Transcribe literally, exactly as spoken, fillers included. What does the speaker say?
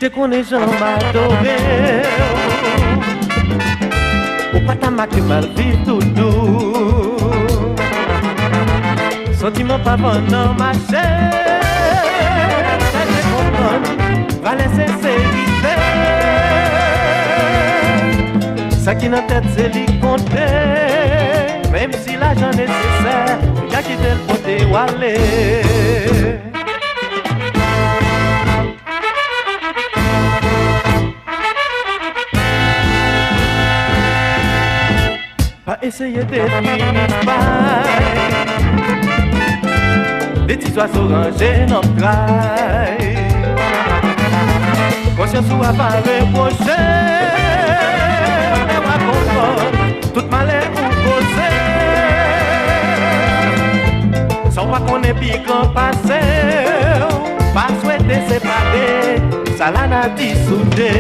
Te konnen jan m adore w. Ou pa ta make m al viv tout dou. Santiman pa vann nan mache. Chèche konprann valè senserite. Sa ki nan tèt se li konte. Menm si lajan nesesè, m ka kite l pote w ale. Pa eseye detwi mispay. De ti zwazo ranje nan tray. Konsyans ou a pa repwoche. Lè w a konprann tout malè ou koze. Sa w pa konnen pi gran pase w. Pa swete separe sa lanati soude.